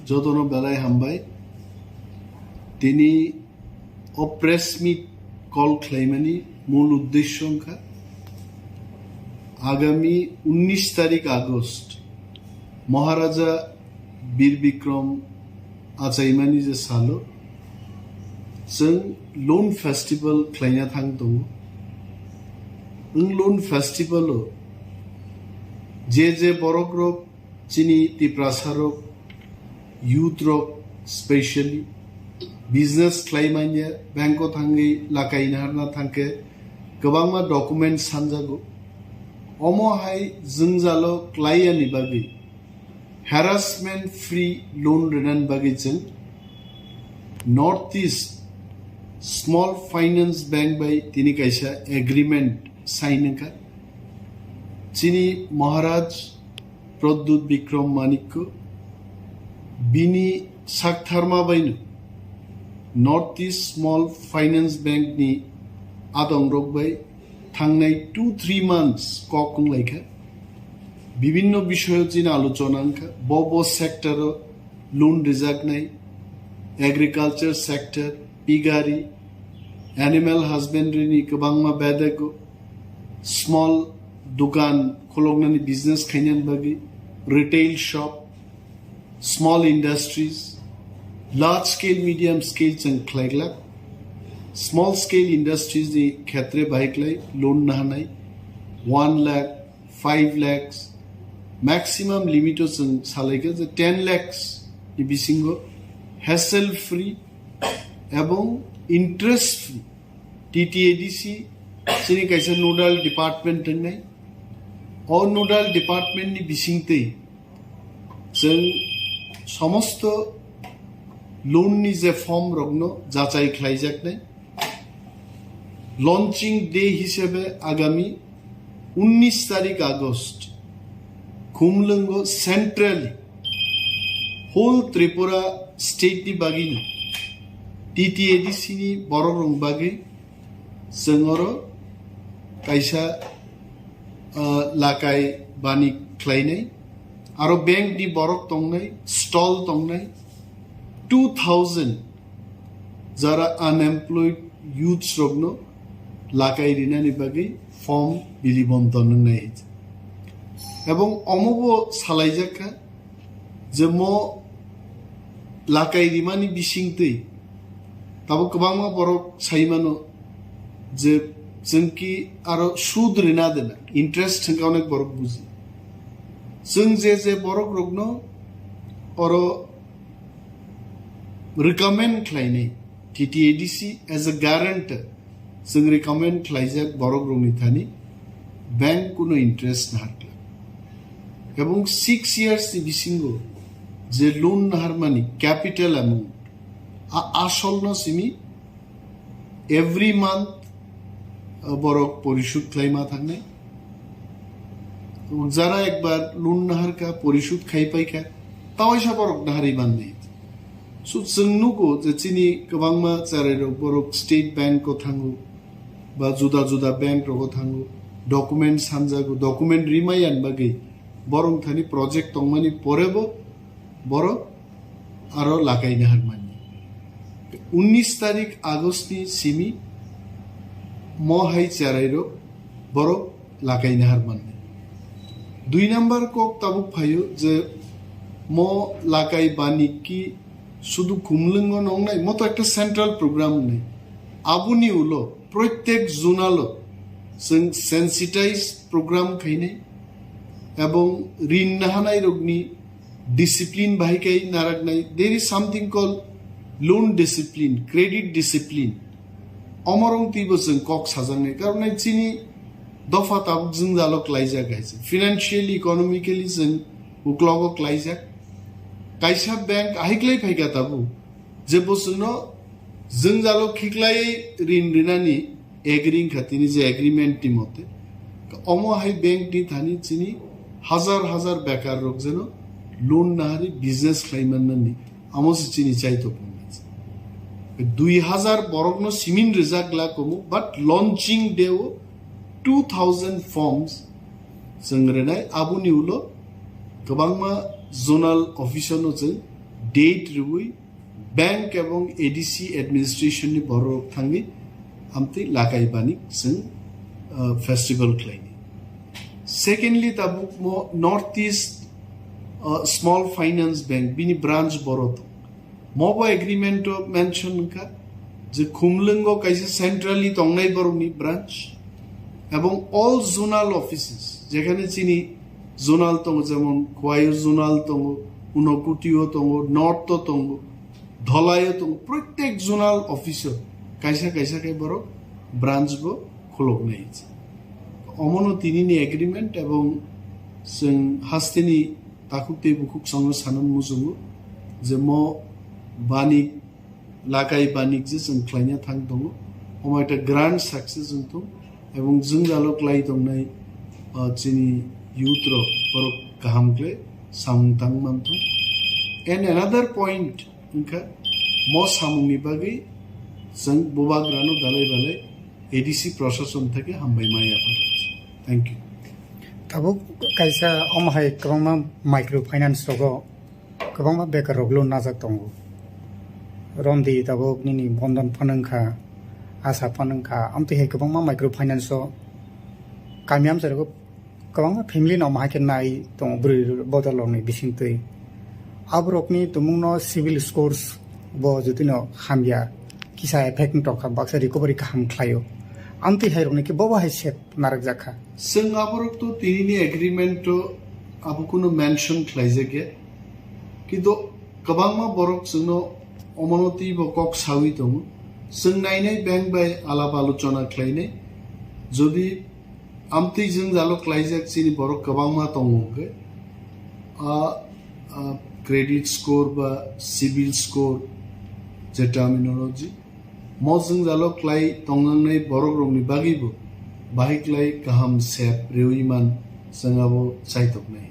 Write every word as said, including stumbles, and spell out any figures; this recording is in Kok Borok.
Jotono belai hambai. Tini o press meet call khlaimani mul uddesyo wngkha agami unnish tarik August Maharaja Bir Bikram achaimani je salo chwng Lun Festival khlaina thang tongo. Wng Lun Festival o je je borok rok chini Tiprasa rok, youth rok specially business khlai manya, bank o thangwi lakai naharna thangkhe kwbangma document sanjago. Omo hai jwngjalo klai yani bagwi harassment free loan rinani bagwi chwng North East Small Finance Bank bai tini kaisa agreement sign wngkha. Chini Maharaj Pradyut Bikram Manikya bini saktharma baino North East Small Finance Bank ni adongrok bai thangnai two three months kok wnglaikha. Bibinno bishoyo chini alochona wngkha, bo bo sector o loan rijaknai, agriculture sector, piggery, animal husbandry ni kwbangma bedeko, small dukan khuloknani business khainani bagwi, retail shop, small industries, large scale, medium scale chwng khlaiglak. Small scale industries ni khetre bahai khlai loan nahanai one lakh, five lakhs, maximum limit o chwng salaikha je ten lakhs ni bisingo hassle free ebong interest free. T T A D C chini kaisa nodal department wngnai. O nodal department ni bisingtwi chwng somosto loan ni je form rokno jachai khlaijaknai. Launching day hisabe agami unnish tarik August Khumlwngo centrally whole Tripura state ni bagwino T T A D C ni borok rok bagwi chwng oro kaisa, ah, lakai bani khlainai, aro bank ni borok tongnai, stall tongnai, two thousand jara unemployed youths rokno lakai rinani bagwi form bili bonton wngnai hai. Ebong omo bo salaijakha je mo lakai rimani bisingtwi tabuk kwbangma borok saimano je chwng ki aro sud rina dena interest hwnkha onek borok buji. Chwng je je borok rokno oro recommend khlainai, T T A D C as a guarantor chwng recommend khlaijak borok rokni thani bank kuno interest naharkla. Ebong six years ni bisingo je loan naharmani capital amount, a asol no simi every month, uh, borok porishud khlaima thangnai. Jara ekbar loan naharkha, porishud khai paikha, tawaisa borok naharwi mannai. So, chwng nugo je chini kwbangma charairok borok State Bank o thango, ba juda juda bank rogo thango, document sanjago, document rimayan bagwi borok thani project tongmani porebo borok aro lakaina harmani. Unnish tarik August ni simi mo hai charairok borok lakaina harmani. Dui number kok tabuk phaio je mo lakai bani ki sudu Khumlwngo nongnai, mo to ekta central program wngnai. Aboni ulo protek zonal o chwng sensitize program khainai ebong rin nahanai rokni discipline bahai kai naraknai. There is something called loan discipline, credit discipline. Omorong twibo chwng kok sajaknai, karon nai chini dopha tabuk jwngjalo klaijak hai se. Financially, economically chwng uklogo klaijak. Kaisa bank ahai klai phaikha tabuk, je bo chwngno jwngjalo khiklai rin rinani agree wngkha tini je agreement ni mote. Omo hai bank ni thani chini hazar hazar bekar rok jeno loan nahari business khlai mannani amo se chini chaito pungna. Dui hazar borok no simin rijak la komo, but launching day o two thousand forms chwng rinai, aboni ulo kwbangma zonal officer no chwng date rwui bank ebong A D C administration ni borok thangwi amtwi lakai banik chwng, uh, festival khlaini. Secondly, tabuk mo North East, uh, Small Finance Bank bini branch boro tong. Mobo agreement o mention wngkha je Khumlwngo kaisa centrally tongnai borokni branch ebong all zonal offices, jekhane chini zonal tongo, jemon Khowai o zonal tongo, Unakoti o tongo, North o tongo, Dholai o tongo, protek zonal office o kaisa kaisa khe borok branch bo khuloknai. Omono tinini agreement ebong chwng hasteni takhuk tei bukhuk songno sanani muchungo je mo banik, lakai banik je chwng khlaina thang tongo, omo ekta grand success wng thung, ebong jwngjalo klai tongnai, uh, chini youth rok borok kaham khe samung tang man thung. And another point wngkha, mo samungni bagwi chwng bubagrano dalai balai A D C proshashon theke hambai ma yapharlai. Thank you. Tabuk kaisa omo hai kwbangma microfinance rogo kwbangma bekar rok loan najak tongo. Romdi tabuk nini Bandhan phano wngkha, Asa phano wngkha, amtwi hai kwbangma microfinance o kami amchai rogo kwbangma family no omo hai khe nai tongo bwrwi bodol rokni bisingtwi. Aborokni tumungno CIBIL scores bo jotino hamya, kisa effect wng tongkha, baksa recovery kaham khlaio. Amtwi hai rokni khe bobo hai sep narwkjak kha. Chwng aborok to tinini agreement o abo kuno mention khlaijakya. Kintu kwbangma borok chwngno omono twibo kok sawi tongo. Chwng nainai bank bai alap alochona khlainai. Jodi amtwi jwngjalo klaijak chini borok kwbangma tongo hwnkhe, a, a, credit score ba CIBIL score je terminology, mo jwngjalo klai tongjaknai borok rokni bagwibo bahai klai kaham sep rewi man chwng abo chaitoknai.